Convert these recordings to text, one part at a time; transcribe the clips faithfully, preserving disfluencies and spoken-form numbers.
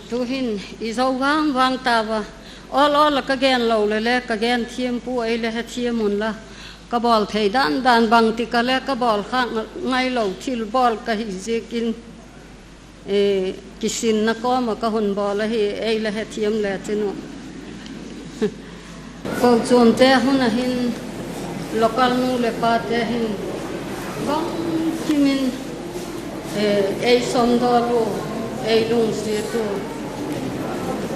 Tuhin i zou vangvang ta ua. Awl awl a ka gen lou leh leng ka gen thiam pua, ei leng hethiam un la. Ka bawl thei dandan bangtik a leng ka bawl kha ngai lou thil bawl ka hi ziakin, eh, kisinna kawm a ka hun bawl ahi, ei leng hethiam le chin uh. Kochuamte hun a hin local nu leh pate hin bangkim in, eh, ei sawmdawl uh, ei lungsiat uh.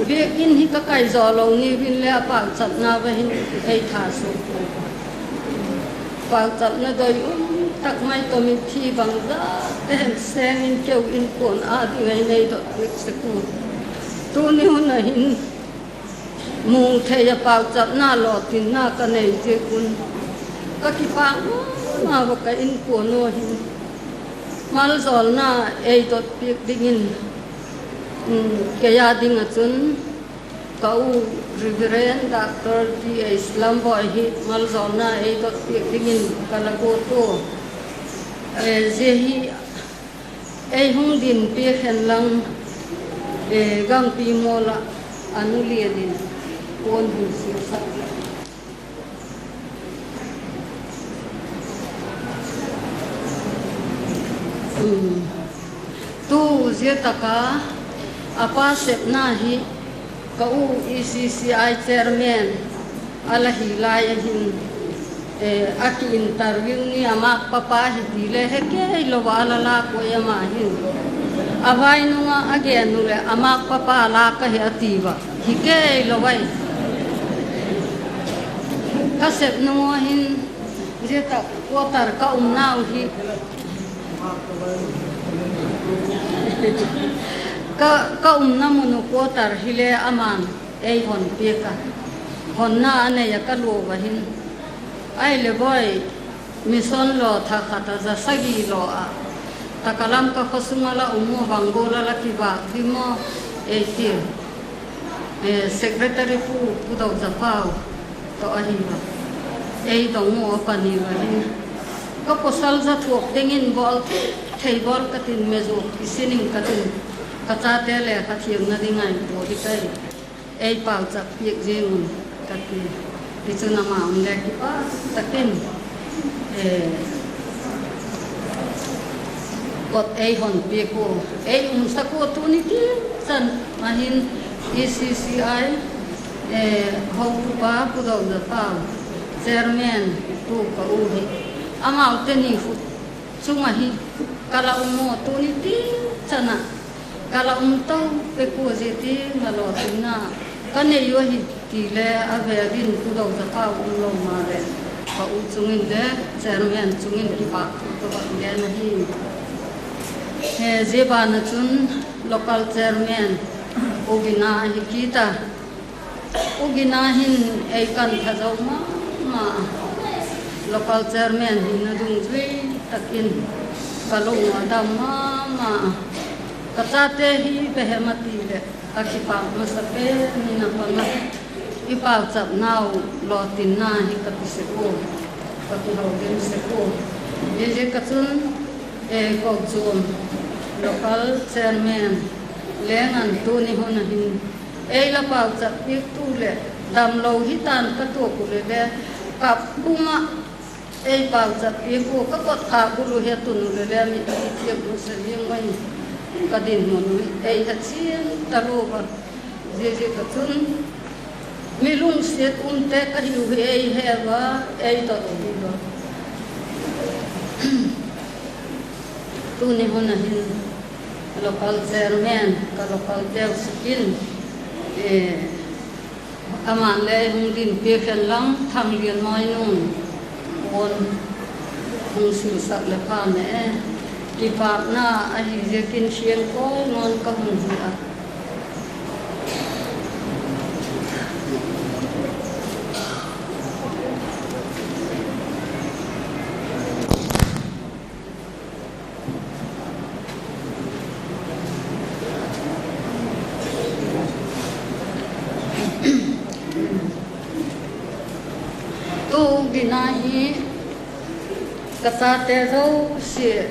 Biakin hi ka kai zou lou ni vin leng a pauchapna va hin ei tha suk. Pauchapna doi um tak mai, tomi thi bangzah te hen seng in keu in kuan a ding ei nei dot pik sek uh. Tuni hun a hin mu thei a pauchapna lawtinna ka nei ziak un ka kipak mahmah ua, ka inkuan uh hin malzawlna ei dot pik dingin, um, kei a ding a chun ka u Reverend Doctor T H Lamvoi hi malzawlna ei dot pik dingin ka la kut uh. Eh, zia hi ei hong dinpih hen lang, eh, Gangpimual a nu lian in kon hun silsak. Um, tu zia tak a a pa sepna hi ka u E C C I chairman a la hi lai a hin, eh, a ki interview ni, a makpa pa hi ti leh hi kei lou a la lak uh, amah hin a vai nung a a gen uh leh a makpa pa lak ahi a ti ua, hi kei lou ai. Ka sep nung uh hin zia tak quarter ka umna uh hi, ka, ka umna mun uh quarter hi leh aman ei hon pia ka. Honna a nei a ka lua ua hin. Ai leh boi, mission law thak khat a za sagih lou a, Takalam ka khosung a la um uh, bang gual a la kivak di maw, ei ti. Eh, secretary pu, Pu Dou Za Pau toh ahi ua. Ei dong uh a pani ua hin. Ka pasal za thuak dingin bawl thei bawl ka tin, mezuk kisin ing ka tin. Ka chate leh ka thiamna ding a i bawl di kai. Ei pauchap piak zing un ka ti. Ti chun amah un leng kipak takin, eh, kot ei hon piak uh. Ei umsak uh tuni tiang chan a hin E C C I, eh, hotupa Pu Dou Za Pau, chairman tu ka u hi. Amau te ni khut chung a hi ka la um uh tuni tiang chan a. Ka la um tou pek uh zia ti nga lawtinna ka nei uh hi ti leh a ve a din Pu Dou Za Pau um lou mahleh ka u chungin leh chairman chungin kipak thu ka va gen ahi. He zia ban a chun local chairman U Gina hi kit a. U Gina hin ei kan tha zou mahmah. Local chairman hihna dungzui takin ka lung a dam mahmah. Ka chate hi behem a ti leh ka kipak masa pen in a pang a. I pauchapna uh lawtinna hi ka ti sek uh, ka kihou dem sek uh. Ziaziak a chun, eh, Kokchum local chairman leng an tuni hun a hin ei la pauchap piak tu leh damlou hitan ka tuak uleh leng ka pum ah ei pauchap piak uh, ka kot kha bul uh hi a tun uleh leng mi ka ti thiam uh se liang mai ka dinmun uh ei ha chian ta lou ua. Ziaziak a chun mi lungsiat umte ka hi uh hi ei he ua, ei dot uh hi ua. Tuni hun a hin local chairman, ka local teu sikin, eh, aman leng hong dinpih hen lang Thanglianmawi nun kon hong silsak leh pha mah e. Kipakna ahi ziakin siang kawi nawn ka hun hi a. Tu Gina hi ka chate zousia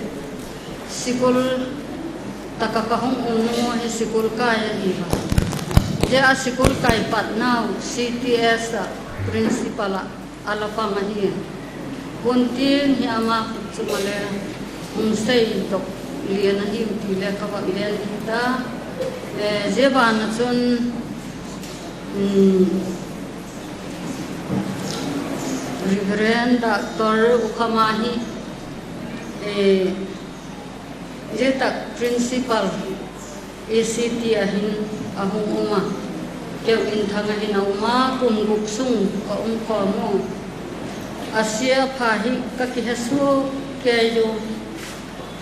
sikul taka ka hong um nung uh hi sikul kai ahi a. Zia sikul kai patna uh C T S a principal a a la pang ahi. Huan tin hi ama khut sung ah le hong sei tok lian ahi uh ti le ka va gen hi ta. Eh, zia ban ah chun, um, Reverend Doctor U Khama hi, eh, zia tak principal E C T a hin a hong um a. Keu in thang a hin a um a, kum guk sung ka um khawm uh. A sia pha hi ka kihesuak kei uh.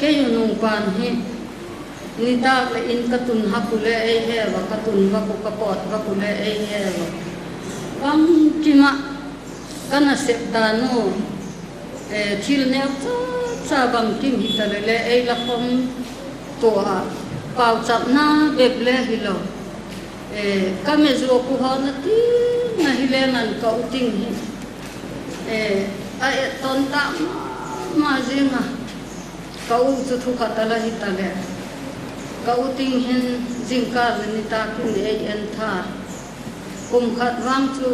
Kei uh nungpan hi nitak le in ka tun hak uh le ei he va, ka tun vak uh, ka pawt vak uh le ei he va. Bangkim ah ka nasep dan uh, eh, thil neu chacha bangkim hita le le ei la khawm tua, pauchapna bep le hilou. Eh, ka me zuak uh hon a ti na hi le ngan ka u Ting hi. Eh, a et ton ta ma zing a. Ka u chu thu khat a la hita le. Ka u Ting hin zingkal le nitak in ei en tha. Kum khat vang chu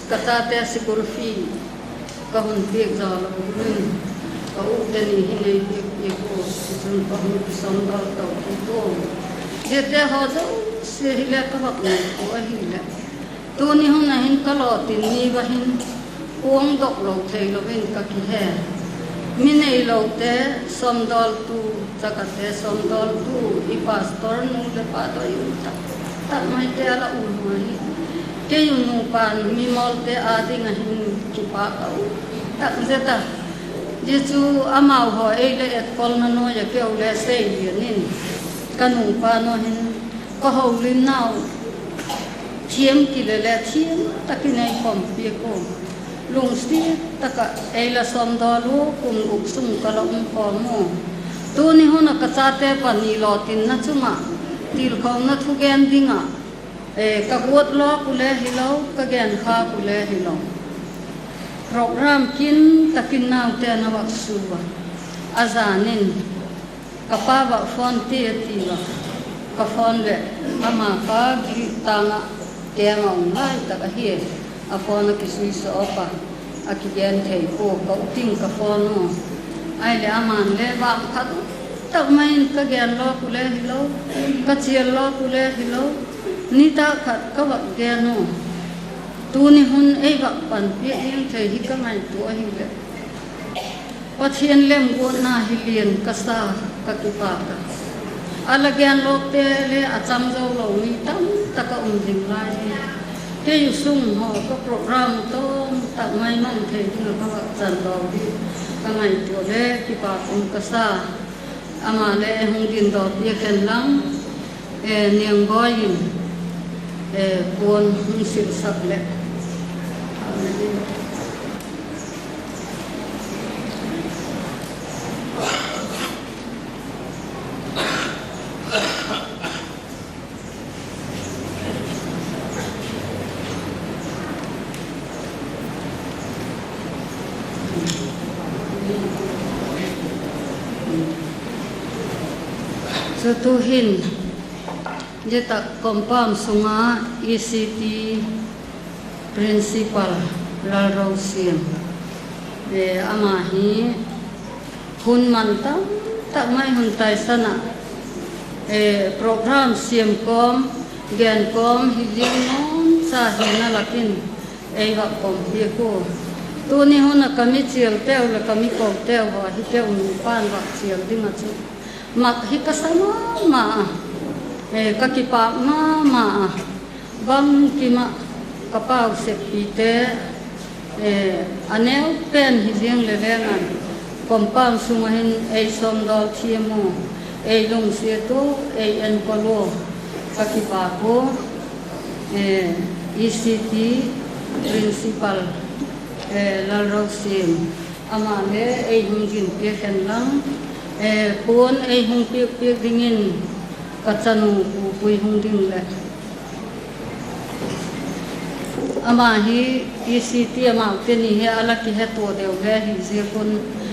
ka chate school fee ka hun piak zou lou in, ka u te ni hin ei piak piak uh, chun ka hun kisawm dal tou kik uh. Ziate haw zosia hi le ka vak ngaihtuah ahi le. Tuni hun a hin ka lawtin ni va hin kuang dok lou theilou in ka kihe. Mi neiloute sawmdawltu, chakate sawmdawltu, i pastor nu le pa doi uh tak tak maite a la um uh hi. Kei uh nungpan mimawlte ading a hin kipak a uh tak zet a. Zia chu amau haw ei le etkol na nuai a keu le sei lian in ka nungpa nu hin ka houlimna uh thiam kile le thiam takin ei khawm piak uh. Lungsiat taka ei la sawmdawl uh, kum guk sung ka la um khawm uh. Tuni hun a ka chate pahnih lawtinna chungah tilkhawmna thugen ding ah, eh, ka guat lawk uh le hilou, ka gen khak uh le hilou. Program kin takin naute na vak su a. A zan in ka pa vak phone te a ti ua. Ka phone le ama ka gil tang a keng a um lai tak ahi. A phone a ki switch off a, a kigen thei pua. Ka u Ting ka phone uh. Ai le aman le vang khat uh tak mai in ka gen lawk uh le hilou, ka chial lawk uh le hilou. Nitak khat ka vak gen uh. Tuni hun ei vak panpih ding thei hi ka ngaihtuah ahi le. Pathian lemguatna hi lian ka sa, ka kipak a. A la gen lawkte le a chang zou lou mi tamtak a um zing lai hi. Kei uh sung haw ka program tawm tak mai mang thei ding a ka vak chan lou hi ka ngaihtuah le kipak um ka sa. Ama le hong din dawp i khen lang. Eh, Niangbawi in, eh, puan hong silsak le. Chu tuhin, zia tak compound sunga E C T principal Lalrosiam. Eh, ama hi hun man tamtak mai hun taisan a. Eh, program siam kawm, gen kawm hi ziang nawn cha hi na lakin ei vak pom piak uh. Tuni hun a ka mi chial teu le ka mi kou teu haw hi teu mi pan vak chial ding a chu. Mak hi ka sa mahmah a. Eh, ka kipak mahmah a. Bangkim ah ka pau seppite, eh, a neu pen hi ziang le leng an compound sung a hin ei sawmdawl thiam uh, ei lungsiat uh, ei enkol uh, ka kipak uh. Eh, E C T principal, eh, Lalrosiam, ama le ei hong din piak hen lang, eh, puan ei hong piak piak dingin ka chanu Pu Pui hong din le. Ama hi E C T amaute ni hi a la kihetuah deuh le hi ziak un,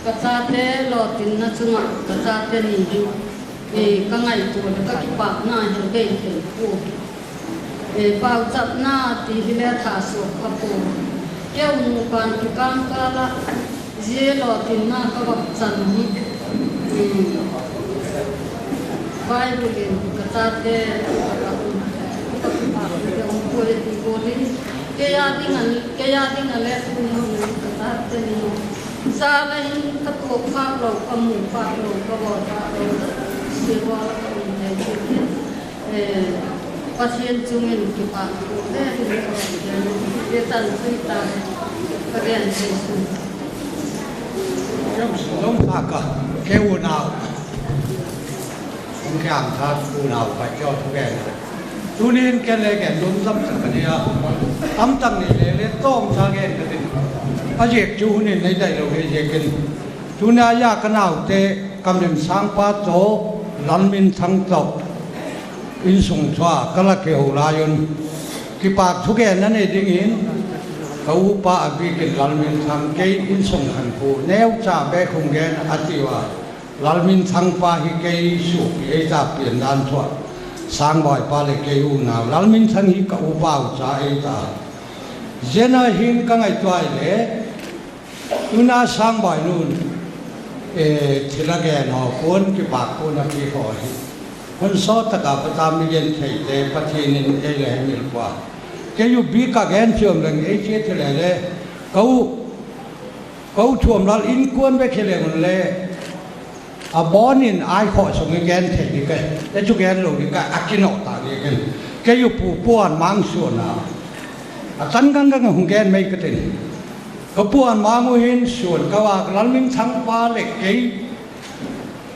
Ka chate lawtinna chungah ka chate ni hi, eh, ka ngaihtuah leh ka kipahna hi kei thei pua. Eh, pauchapna ti hi leh thah suak ka pua. Keu nupa'n kikang kal a, zi lawtinna ka vak chan hi. Hmm. Bible in ka chate, ka kipahna te om pua e ti ko ni. Kei a ding a, kei a ding a leh tuni hun ka chate ni. Za la hin ka tuak phak lou, ka mu phak lou, ka bawl phak lou. Zi bawl ka um leh ti. Eh, Pathian chungin kipak ko le, eh, tan sui ta, ka gen thei sun. Zong sa ka, keu nau. Kiang tha unau pai keu thugen. Tunin ken le ken dun tam tak ka dia. Tam tak ni le le tawm tha gen ka din. A ziak chu hun in nei dai lou hi ziakin. Tuna ya ka naute Kamlem Sangpa toh Lalminthang toh insung thua ka la keu lai un. Kipak thugen na nei dingin ka upa a bikin Lalminthang kei insung khankhu neucha bek hong gen a ti ua. Lalminthang pa hi kei supi ei ta pian dan thua. Sangbai pa le kei unau. Lalminthang hi ka upa ucha ei ta. Zena hin ka ngaihtuah le. Tuna Sangbai nun. E, thil a gen haw pun kipak pun a pi haw hi. Hun sawt taka pata mi gen theite Pathian in ei le hemil pua. Kei u bik a gen chiam leng ei chi thil le le. Ka u, ka u Thuam Lal innkuan bek hi leng le. A bawnin ai khawh sung i gen thei di kai. E chu gen lou di kai, a kinawh ta di kai. Kei u Pu Puan Mang suan a. A tan gang gang hong gen mai ka tin. Ka Puan Mang u hin suan ka ua Lalminthang pa le kei.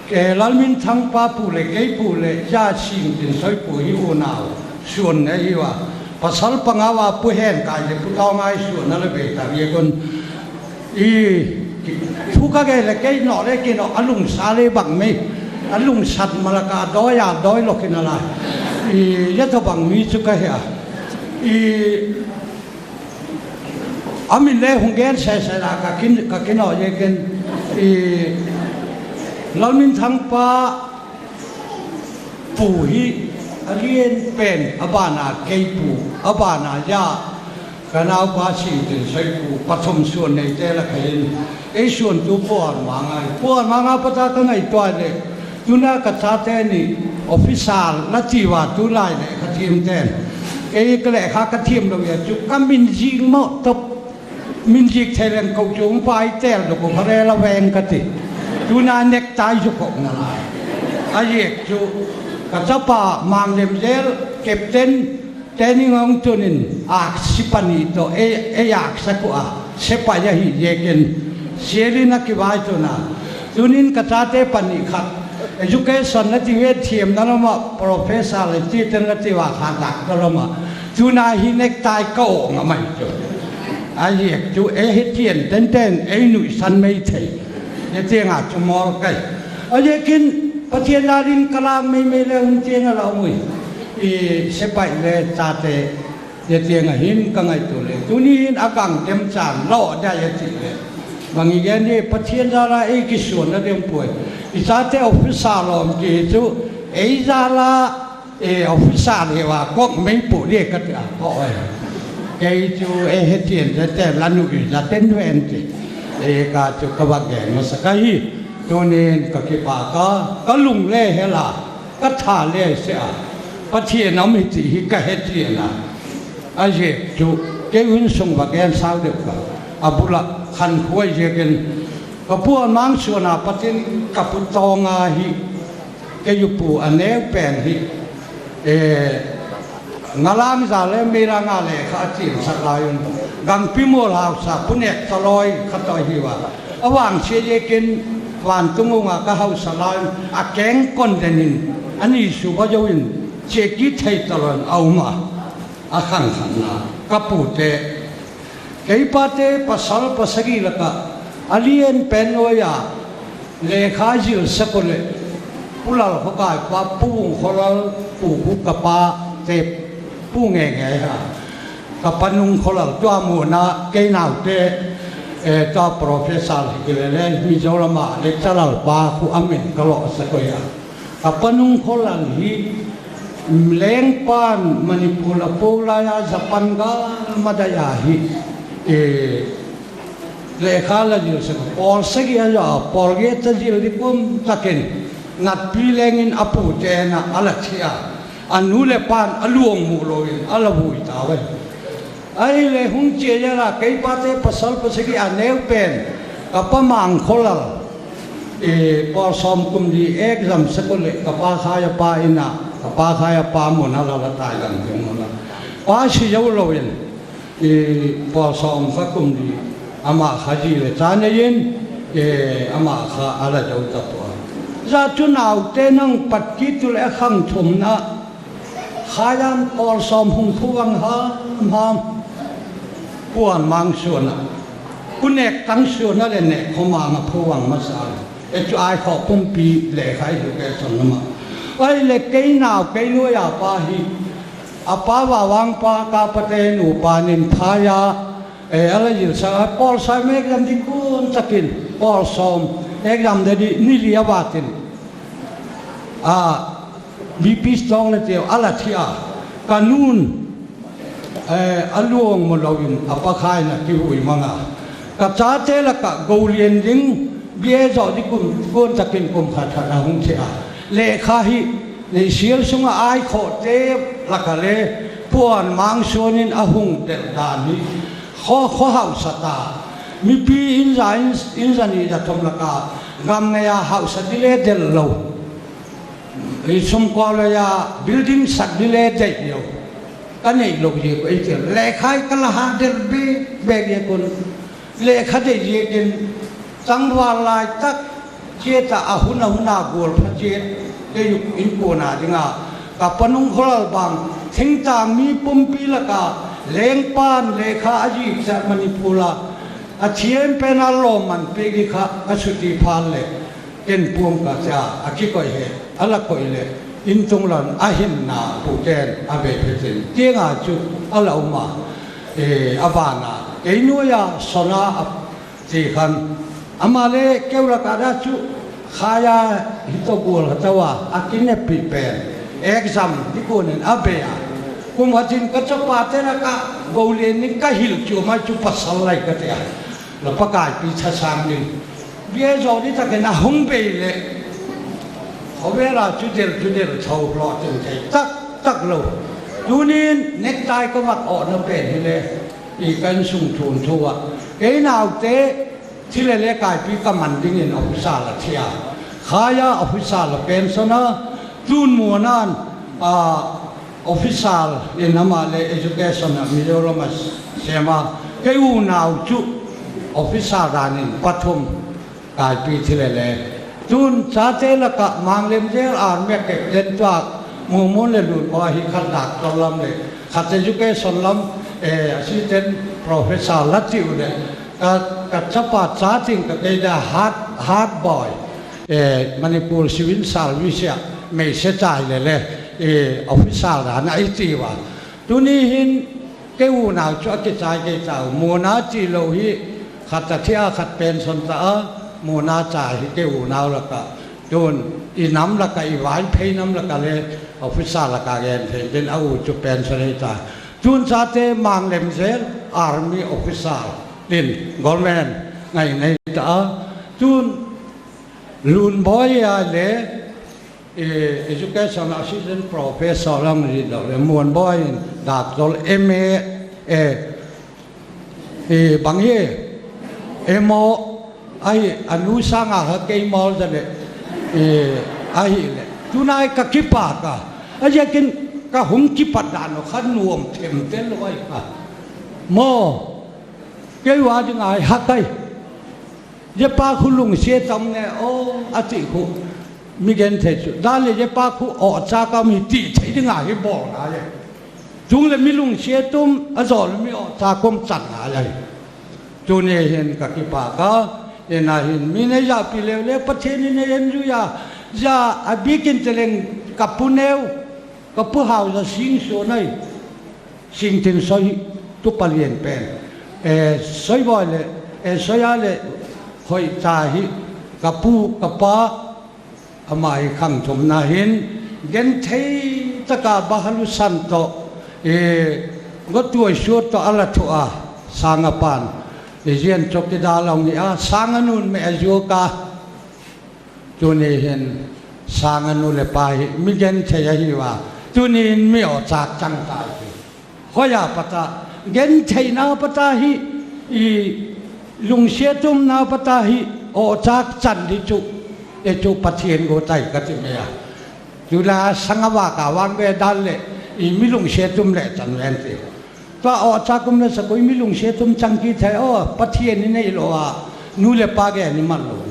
Ke Lalminthang pa pu le kei pu le ya sing tin soi pu hi unau. Suan ne hi ua. Pasal panga ua Pu Hen Kai le Pu Tawng Ai suan na le be ta ye kon. I, thu ka gen le kei nawh le kei nawh a lungsa le bang mai. A lungsat Malaka doi a doi lou khin a lai. I, ya toh bang mi chu ka hia. I, a min le hong gen sesela ka kin, ka kin nawh ye ken. I, Lalminthang pa pu hi a lian pen a bana kei pu, a bana ya. Ka naupa sing tin soi pu, pathum suan neite la kha in. Ei suan tu Puan Mang ai. Puan Mang a pata ka ngaihtuah le. Tuna ka chate ni officer la ti ua tu lai le ka thiam ten. Kei ka le kha ka thiam lou ya chu ka min zing mo top. Min zik thei leng ko chung pai tel do ko phare la veng ka ti. Tuna necktie zu kok na lai. A ziak chu ka chapa Mang Lem Zel captain training hong tunin aksi pani toh e, e aksa ku a sepai a hi ziakin sialin a kivai tuna. Tunin ka chate pani khat education na ti ve thiam na lama professor le ti ten na ti ua kha doctor lama. Tuna hi necktie ka awng a mai chu. A ziak chu e he thian tenten ei nuihsan mai thei. E tiang a chu mawl kai. A ziakin Pathian lalin ka lang mai mai le hun tiang a la mui. I sepai le chate e tiang a hin ka ngaihtuah le. Tuni hin a gang dem chan lo da e ti le. Bang i gen ni Pathian zala ei kisuan na dem puai. I chate officer lawm ki chu ei zala E officer le ua kok mei pu le ka ti a ko e. Kei chu e he thian te te la nu i za ten ven ti. E ka chu ka va gen masa ka hi. Tunin ka kipak a, ka lung le hel a, ka tha le se a. Pathian om hi ti hi ka he thian a. A ziak chu kei hun sung va gen sau deuh ka. A bula khan khuai ziakin. Ka Puan Mang suan a Pathian ka Pu Tawng Ai hi. Kei u pu a neu pen hi. E, ngalang za le mi la nga le kha a chim sak lai un. Gangpi mual hausa Pu Nek Taloi kha toi hi ua. A vang sia ye kin vantung unga ka hausa lai un. A keng kon den in. A ni su va zo in. Che ki thei talon a um a. A khang khan na. Ka pu te. Kei pate pasal pasagi laka a lian pen nuai a lekha zil sak uleh Pu Lal Khawkai pa, Pu Vung Khawlal, Pu Hu ka pa te Pu Nge Nge ha. Ka pa Nung Khawlal tua muna kei naute, eh, tua professor hi kilele Mizoram a lecturer pa khu a min ka lo sak ua. Ka pa Nung Khawlal hi leng pan Manipur a po lai a Japan gal ma dai a hi. E, lekha la zil sak, pawl sagi a za, pawl giat a zil di kum takin natpi leng in a pu te na a la thi a. A nu le pan a luang mu lou in a la vui ta ve. Ai le hung chia ya la, kei pate pasal pasagi a neu pen, ka pa Mang Khawlal, e, pawl sawm kum li exam sak uleh, ka pa Khai a pa ina, ka pa Khai a pa muna la la tai lang ding muna. Pa si zo lou in, e, pawl sawm kha kum li, ama kha zi le cha nei in, e, ama kha a la zo ta pua. Za chu naute nang pat kit uleh a khang thumna, Khaian pawl sawm hung phuang hamham. Puan mang suan a, u nek tang suan a leh nek khua mang a phuang masa. E chu ai khawh pumpi leh khai education lam ah. Ai leh kei nau kei nuai a pa hi, a pa Vavangpa Kapate nupa Ninphai a, e, a la zil sa, a pawl sawm exam di kun takin, pawl sawm exam di di ni li a vatin. A, B P stroke leh teu a la thi a. Ka nu'n, eh, a luang maw lou in a pa Khain a kihui mang a. Ka chate laka gou lian ding, B A zoh di kum, kun takin kum khat khat a hung thi a. Lehkha hi, neihsial sunga ai khawhte laka leh, puan mang suan in a hung delh dan hi. Kho, kho hausa ta. Mipi in za in, in za nih za thum laka, gam nei a hausa di leh delh lou. I sum kua leh a building sak di leh deih lou. Ka neih lou ziak uh ei tel. Lehkha hi ka la hat delh bikbek ziak un. Lehkha deih ziakin tangval lai tak chiat a, a hun a hun a gual pha chiat. Kei uh in kuan a ding a. Ka pa Nungkholalbang, thingtang mi pumpi laka, lengpan lehkha a ziksak Manipur a. A thiam pen a lawmman pek di kha, a suti phan leh. Ken puang ka chia, a kikoih hi, a la koih leh, in tung lan a hinna pu ken a vei phetin. Tiang a chu a la um a, e, a van a. Kei nuai a sona a ti khan. Amah leh keu laka da chu, Khaia hi to gual kha ta ua, a kinepih pen. Exam di kuan in a bei a. Kum khat in ka chapate laka, gou lian in ka hilh chu mai chu pasal lai ka ti a. La Pakaipi thasang ding. B A zoh di takin a hung bei leh. Khovel a chu delh chu delh tho hlawh teng thei taktak lou. Tuni'n necktie ka vat awhna pen hi leh. I kan sung thun thu a. Kei naute thi leh leh Kaipi ka man dingin officer la thi a. Khaia officer la pension a. Tun Muana'n, a, officer in amah leh education a Mizoram a sem a, kei unau chu officer dan in pathum Kaipi thi leh leh. Tun chate laka Manglem zel army a captain tuak Mumun leh Lunbawi hi khat doctor lam leh khat education lam, eh, assistant professor la ti uleh. Ka, ka chapa cha ting ka kei da hard, hard boy. Eh, Manipur Civil Service a, mei se chai leh leh, eh, officer dan a i ti ua. Tuni hin, kei unau chu a kichai kei ta u. Muana chi lou hi, khat a thi a khat pension ta a, Muana chai hi kei unau laka. Tun, i nam laka, i Vaiphei nam laka leh, officer laka gen thei, den a u chu pension hi ta. Tun chate Manglem zel, army officer, din, government, ngai nei ta a. Tun, Lunbawi a leh, eh, education assistant professor lang ri dau leh, Muanbawi in doctor M A, eh, eh, bang hi, M O, ahi, a nu sanga ha kei mawl za leh, eh, ahi leh. Tunai ka kipak a, a ziakin ka hung kipat dan uh kha nuam themtel lou ai ka. Maw, kei ua ding ai ha kai. Zia pa khu lungsiat tam nge aw, a ti khu. Mi genthei chu. Dan leh zia pa khu awhcha ka mi ti thei ding a hi bawl na le. Tung leh mi lungsiat um, a zaw leh mi awhcha kum chan na le. Tuni hin ka kipak a, ina hin mi nei zahpih leu leh Pathian in ei en zui a, zia a bikin teleng ka pu neu, ka pu Hauza Singsuan ai. Singtin Soi tu palian pen. Eh, Soi bawi leh, eh, Soi a leh, hoih ta hi, ka pu, ka pa, amah hi khang thumna hin, genthei taka Bahalusan toh, eh, Gotuai Suat toh a la thu a, Sanga pan, eh, zian chok ki da long hi a, Sanga nu'n meh a zuak a. Tuni hin Sanga nu leh pa hi mi genthei ahi ua. Tuni in mi awhchak chang ta hi. Hoih a pat a, gentheihna pat a hi, i lungsiat umna pat a hi, awhchak chan di chu, e chu Pathian guat ai ka ti mai a. Tulai Sanga vak a vang ve dan leh, i mi lungsiat um leh chan ven ti. Tua awhchak um leh sa koi mi lungsiat um chang ki thei, aw, Pathian in ei lou a, nu leh pa gen i man lou.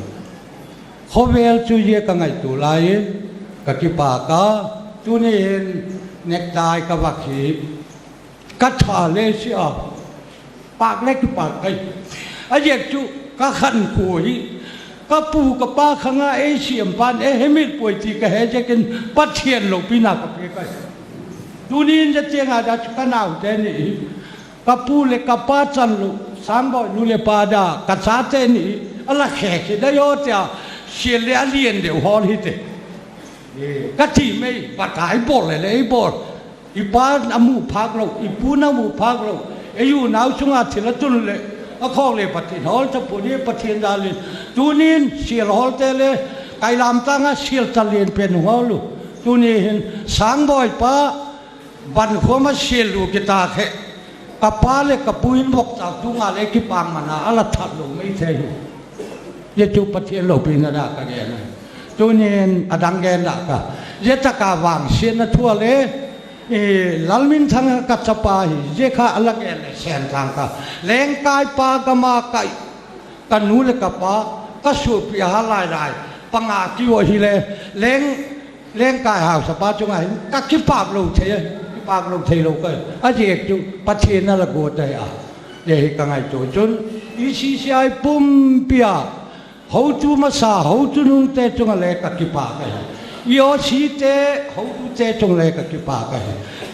Khovel chu zia ka ngaihtuah lai in ka kipak a, tuni'n necktie ka va khih. Ka tha le sia, pak le kipak ka hi. A ziak chu ka khankhuh hi. Ka pu ka pa khang a ei siam pan ei hemil puai ti ka he ziakin Pathian lopina ka pe ka hi. Tuni'n zia chiang a dia chu ka naute nih hi. Ka pu le ka pa chan lou, Sangboi nu le pa dia ka chate nih hi. A la khe khe dia yo tia, sial le a lian deuh hawl hi te. Ka ti mai, batai bawl le le ei bawl. I pa na mu phak lou, i pu na mu phak lou. Ei unau chunga thil a tun le, a khawk le Pathian hawl ta pu ni Pathian dal in. Tuni'n sial hawl te le, kai lam tang a sial ta lian pen hawl lou. Tuni hin Sangboi pa, ban khua ma sial lou kita khe. Ka pa le ka pu in vok tak tu nga le kipak man a, a la that lou mai thei hi. Zia chu Pathian lopina dia ka gen a. Tuni'n a dang gen dia ka. Zia tak a vangsiatna thu a le, i, Lalminthang ka chapa hi, zia kha a la gen le sen tang ka. Lengkai pa ka ma kai, ka nu le ka pa, ka suapih a ha lai lai, panga ki o hi le, leng, Lengkai hausapa chunga hin ka kipak lou thei, kipak lou thei lou ka. A ziak chu Pathian a la guat a. Zia hi ka ngaihtuah chun, i C C I pumpi a, hotu masa, hotu nungte chunga le ka kipak a. I O C te, hotute chunga le ka kipak a.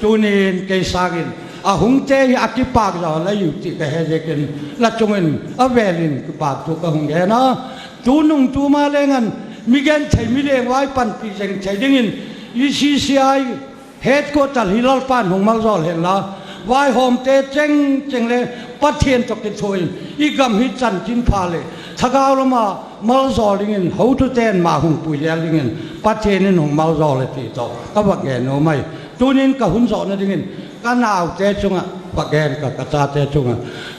Tuni'n kei sangin, a hungte hi a kipak zaw la uh ti ka he ziakin, la chungin, a velin kipahthu ka hung gen a. Tunung tuma leng an, mi genthei mi leng vai panpih zeng thei dingin, i C C I headquarter hi Lalpa'n hong malzawl hen la, vaihawmte chengcheng le Pathian toh kithuahin, i gam hi chanchin pha le, thagau lama malzawl dingin, hotute'n mah hong pui hial dingin, Pathian in hong malzawl e ti toh, ka va gen nuam ahi. Tuni'n ka hun zawhna dingin, ka naute chunga, va gen ka, ka chate chunga.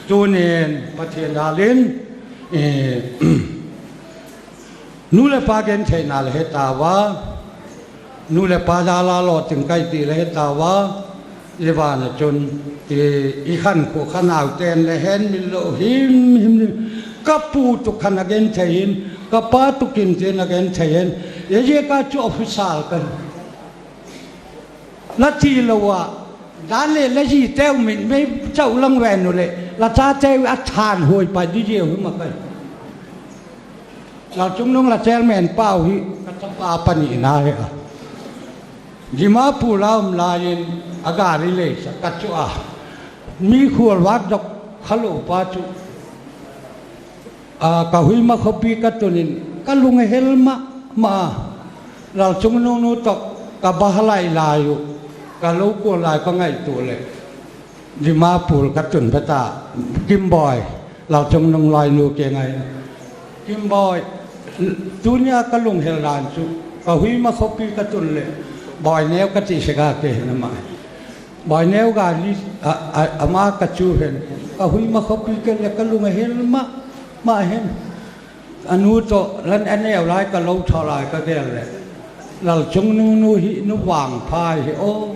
Tuni'n Pathian dal in, eh, nu le pa gentheihna le he ta ua, nu le pa dal a lawhting ka hi ti le he ta ua, i van a chun, i, i khankhuh kha naute'n le hen mil lou himhim ni, ka pu tu khan a genthei in, ka pa tu kin tin a genthei in, e ye ka chu officer ka hi. La ti lou a, dan le la zi teu min mei chau lang ven u le, la cha teu a than hoi pa di ye hu ma kai. Lalchungnung la chairman pau hi, ka chapa panihna hi a. Dimapur la om lai in a gari lei sa ka chu a. Mi khual vak dok kha lou pa chu. A, ka huima khopi ka tun in, ka lung a hel mahmah. Lalchungnung nu toh, ka ba ha lai lai uh, ka lou kual lai ka ngaihtuah le. Dimapur ka tun peta, Kimboi, Lalchungnung lai nu ke ngai. Kimboi, tunia ka lung hel dan chu, ka huima khopi ka tun le, Boineu ka ti se ka ke na mai. Boineu gari, a, a, ama ka chu hen. Ka huima khopi ke le ka lung a hel mahmah hen. A nu toh, lan a neu lai ka lou thaw lai ka gel le. Lalchungnung nu hi, nu vangpha hi, oh.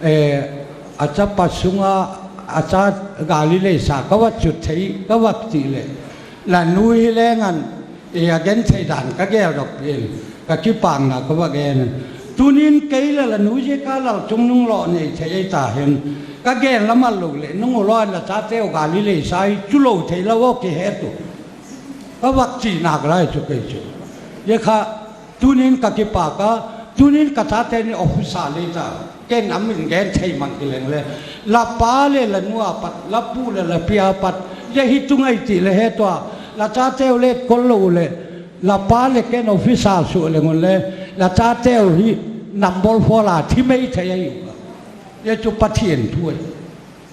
Eh, a chapa sunga, a cha gari lei sa, ka va chut thei, ka va ti le. La nu hi leng an, e a genthei dan ka gel dok in, ka kipakna ka va gen. Tuni'n kei le la nu ye ka Lalchungnung lou nei thei ei ta hen. Ka gen la mal lou le, nung u lou la chate u gari lei sa i chu lou thei la vo ki he tu. Ka va chi nak lai chu kei chu. Ye kha, tuni'n ka kipak a, tuni'n ka chate ni officer le ta. Ken a min gen thei mang ki leng le. La pa le la nu apat, la pu le la pi apat. Ye hi tu ngai ti le he tua. La chate u le kol lou le. La pa le ken officer su le ngun le. La chate u hi number four la thi mai thei ai u. Ye chu Pathian thu ai.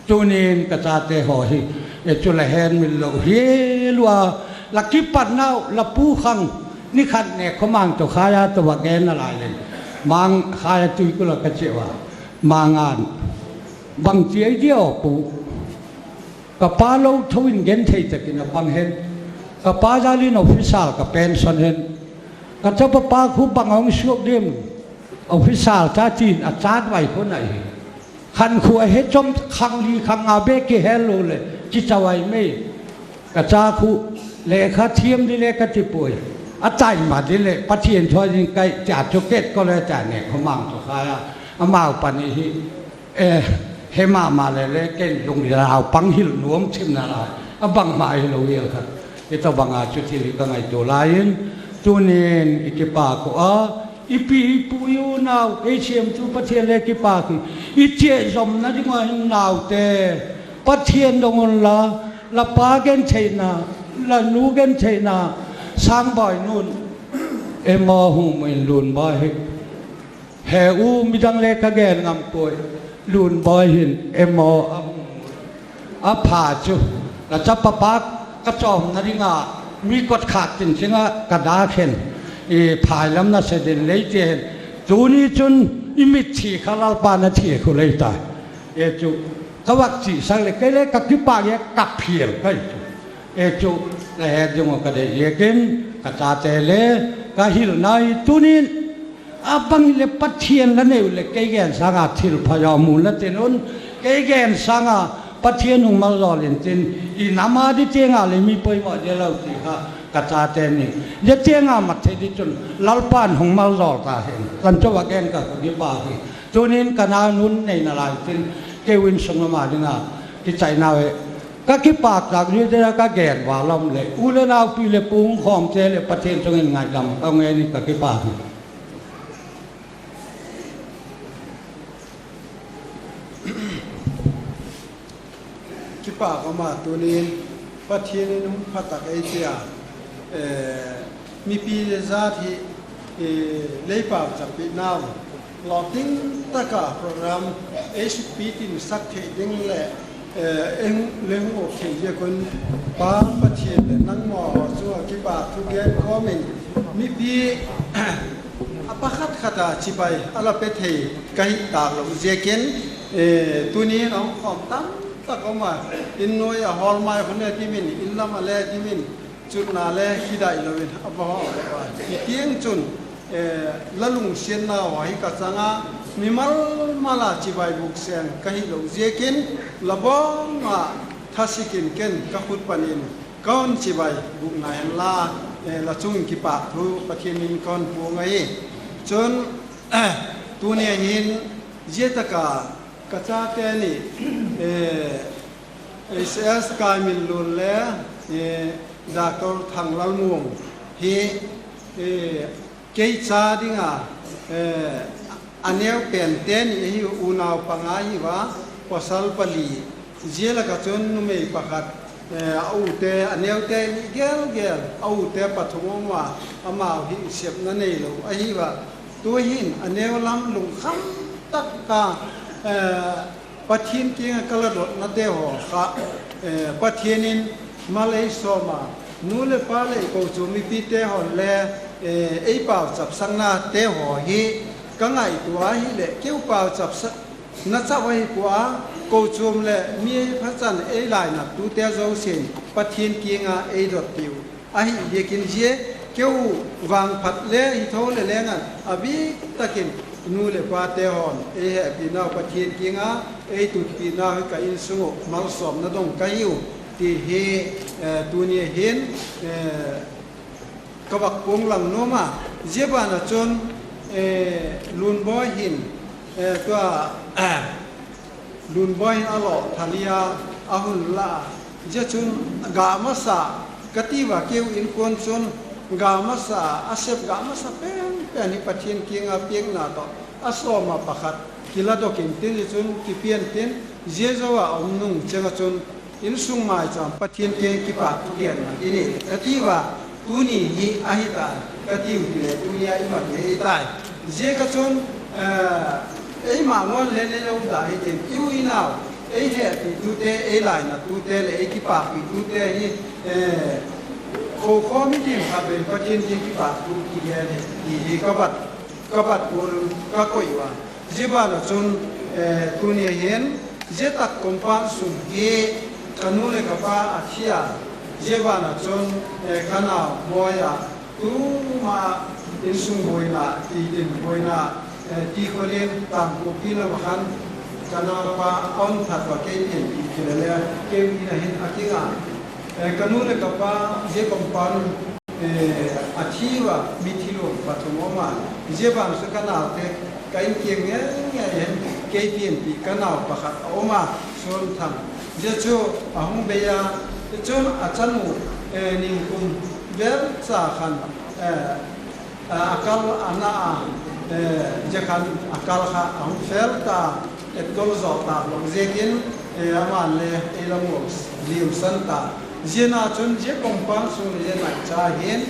Tuni'n ka chate haw hi, e chu la hen mil lou hi lua, la kipatna uh, la pu khang, ni khat ne khua mang toh khai a toh va gen a lai le. Mang khai a tui kul a ka che ua, mang an. Bang chi ai dia pu. Ka pa lou thou in genthei takin a pang hen. Ka pa zal in officer ka pension hen. Ka chapa pa khu bang hong suak dim. Officer ta tin a chat vai khu nai hi. Khankhuh a he chom khang li khang a be ki hel lou le, ki chawai mai. Ka cha khu lekha thiam di le ka ti puai. a tai ma di le, Pathian thu a ding kai, chia chu ket ko le chia ne, khomang chu khai a, amau pani hi, eh, he mahmah le le, ken lung lau pang hil nuam chim na lai, a bangmah hilou hial kha. Hitabang a chu thil hi ka ngaihtuah lai in, tunin i kipak ua, i pi i pu i unau, ei siamtu Pathian le kipak hi, i chih zomna ding ua hin naute, Pathian dong un la, la pa gentheihna, la nu gentheihna, Sangboi nun, emaw hung muin Lunboi hi. He u midang le ka gen ngam poi, Lunboi hin, emaw a hung muin. A pha chu, la chapa pa ka chawmna ding a, mi kot khat tin chinga ka dak hen, i phai lam na se din lei te hen. Tuni chun i mitthi kha Lalpa na thi khu lei ta. E chu, ka vak chih sak le, kei le ka kipak e ka phial kai chu. E chu, la het ding uh ka deih ziakin, ka chate le, ka hilh nai tunin, a bang le Pathian la nei uleh, kei gen sanga thil pha zaw mu la tin un, kei gen sanga Pathian hung malzawl in tin, i nam a di teng a le mi poimoh di lou ti kha, ka chate ni. Di teng a mat thei di chun, Lalpa'n hung malzawl ta hen. Kan chu va gen ka kipak hi. Tunin ka na nun nei na lai tin, kei u insung lam a ding a, kichai na ve. Ka kipak tak ni te ka gen va lam le, u le nau pi le pu hong khawmte le Pathian chungin ngaidam ka ngen in ka kipak hi. Kipak a ma tunin Pathian in hon pha tak ei chia, eh, mipi le zat hi, eh, lei pauchap pi nau. Lawm ding taka program ei sukpi tin sak theih ding le, eh, ei hong, le hong op theih ziak un Pa Pathian le nangmau chunga kipak thu gen kawmin mipi a pakhat khat a chibai a la pe thei ka hih tak lou ziakin, eh, tunin a hong khawm tam tak om a, inn nuai a hall mai hun e dimin, inn lam a le dimin, chutna le kidaih louin a va hawm a. Hitiang chun, eh, la lungsiatna uh hi ka changa mimal mal a chibai buk seng ka hih lou ziakin, la bawng a thasikin ken ka khut panin ka hon chibai buk nai hen la, eh, la chungin kipak thu Pathian min ka hon puang ahi. Chun, eh, tuni a hin zia taka ka chate ni, eh, H S Kaiminlun le, eh, Doctor Thanglalmuang hi, eh, kei cha ding a, eh, a neu pen te ni hi, unau panga hi ua, pasal pali, zia laka chun numei pakhat, eh, a u te, a neu te ni gelgel, a u te pathum om ua, amau hi sepna neilou ahi ua. Tuhin a neu lam lungkham taka, eh, Pathian kianga ka la dotna te haw kha, eh, Pathian in mal ei sawm a, nu le pa le i kochuam mipi te hon le, eh, ei pauchapsakna te haw hi ka ngaihtuah ahi le, keu pauchapsakna chauh ahi pua, kochuam le mi ei pha chan ei lainattu te zousen Pathian kianga ei dot tiu. Ahih ziakin zia keu vangphat le hi tho le lengan a bik takin nu le pa te hon ei hehpihna uh Pathian kianga ei tutpihna uh hi ka insung uh malsawmna dong ka hi uh ti hi, eh, tuni a hin, eh, ka vak puang lang nuam a, zia ban a chun, eh, Lunboi hin, eh, tua, Lunboi hin a lawh thalia a hun la. Zia chun gah masa ka ti ua, keu inkuan chun gah masa, a sep gah masa penpen hi Pathian kianga piakna tawh a sawm a pakhat kila dok in tin, zia chun kipian tin, zia zou a om nung chiang a chun insung maicham Pathian kiang kipak thu gen na i nei ka ti ua, tuni hi ahi ta ka ti uh hi le, tuni a i mat hi ahi tai. Zia ka chun, eh, eimah ngawn le le lo ta hi tin, i u i nau, ei hehpihtute, ei lainattute le ei kipahpihtute hi, eh, khawkhawm i tim khat vei Pathian kiang kipak thu kigen hi ti hi ka bat, ka bat kul ka koih ua. Zia ban a chun, eh, tuni a hin, zia tak compound sung hi ka nu le ka pa a thi a, zia ban a chun, eh, ka nau Moi a, tuma insung buaina, ti tin buaina, eh, ti khol in Tangkupi lam a khan, ka nau pa a hon that ua, kei tin ti khol le, kei inn a hin a kinga. Eh, ka nu le ka pa, zia compound Eh, a thi ua mithi lawm pathum om a. Zia bang chu ka naute ka in kiang ngeingei hen, kei pianpih ka nau pakhat a om a, Suanthang. Zia chu a hong bei a, chun a chanu, eh, ningkum vel cha khan, eh, a kal a na a, eh, zia khan a kal kha a hong fel ta, etkol zawh ta lawk ziakin, eh, aman le ei lam ngol liu san ta. Zia na chun zia compound sung le zia naicha hin,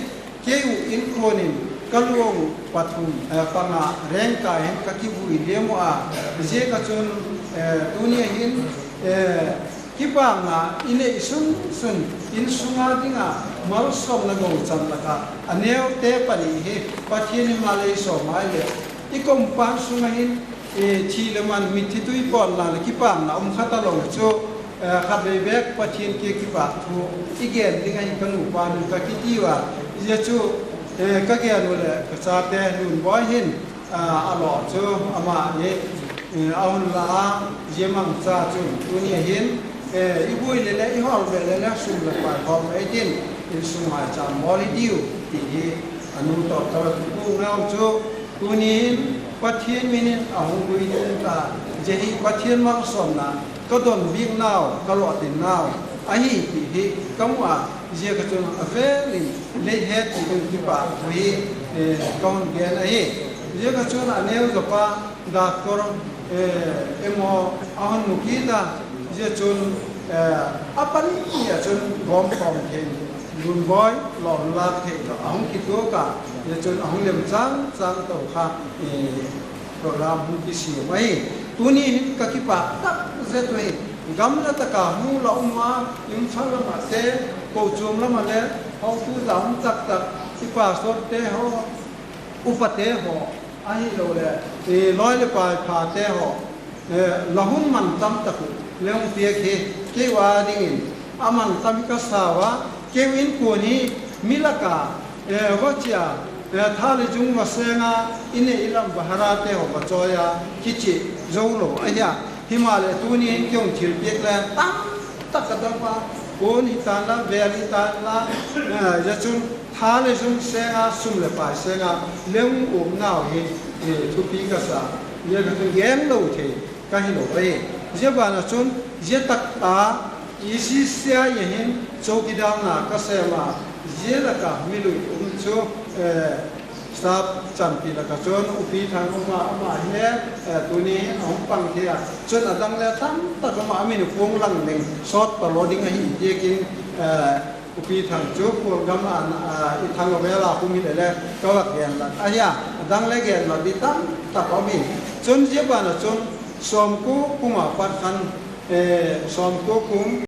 kei uh innkuan in ka luang pathum, eh, panga rengkai hin ka kivui liam ua, zia ka chun, eh, tuni a hin, eh, kipahna i neih sunsun, inn sunga dinga malsawmna gou chan laka a neute pali hi Pathian in mal ei sawm mai le, i compound sunga hin, eh, thi le man, mithi tui pawn la le kipahna om kha ta lou chu, eh, khatvei bek Pathian kiang kipahthu i gen ding ahi ka nupa in ka kiti ua. Zia chu, eh, ka gen uleh ka chate Lunbawi hin, ah, a lawh chu amah in, eh, a hun la a, zia mangcha chu tuni a hin, eh, i vui lele, i hawl ve lele, sum le pai hawl ve tin, inn sung maicham bawl hi diu, ti hi a nu tawh ka va thupuk nau chu, tuni in Pathian min in a hong vui tung ta, zia hi Pathian malsawmna, ka donbik nau, ka lawhtin nau ahi ti hi ka mu a, zia ka chun a vel in lei het ti ding kipahthu hi, eh, ka hon gen ahi. Zia ka chun a neu zawpa, Doctor, eh, emaw a hon mu kit a, zia chun, eh, a pani a chun gawm khawm thei, Lunbawi lawm lak thei tawh a hong kituak a, zia chun a hong lem changchang tou kha, eh, program hong kisiam ahi. Tuni hin ka kipak tak zet uhi. Gamla taka hmu la um a, Imphal lam ah te, Kochuam lam ah le, hotu za um taktak, i pastor te haw, upa te haw, ahilouleh, eh, lawi le pai pha te haw, eh, la hun man tam tak uh leng piak hi, kei uh a dingin a man tam ka sa ua, kei uh innkuan hi mi laka, eh, va chia, eh, tha le zung va seng a, i neih i lam va har a te haw va chawi a, kichi zou lou ahi a. Himahleh tuni in kei hong thilpiak le tam tak ka dam a, kun hi tan la, vel hi tan la, eh, zia chun tha le zung seng a, sum le pai seng a, leng um nau hi, eh, thupi ka sa. Zia ka chun gen lou thei ka hi lou ahi. Zia ban ah chun, zia tak a, E C C I a hin chowkidar na ka sem a, zia laka mi lui um chu, eh, staff chanpih laka chun Upi Thang um a, amah hi le, eh, tuni a hong pang thei a. Chun a dang le tam tak um a, a min uh kong lang leng sawt ta lou ding ahi ziakin, eh, Upi Thang chu Kawlgam a, ah, i Thang a vel a kum hi lele ka va gen lak ahi a, a dang le gen lak di tam tak om hi. Chun zia ban ah chun Sawmkua kum a pat khan, eh, Sawmkua kum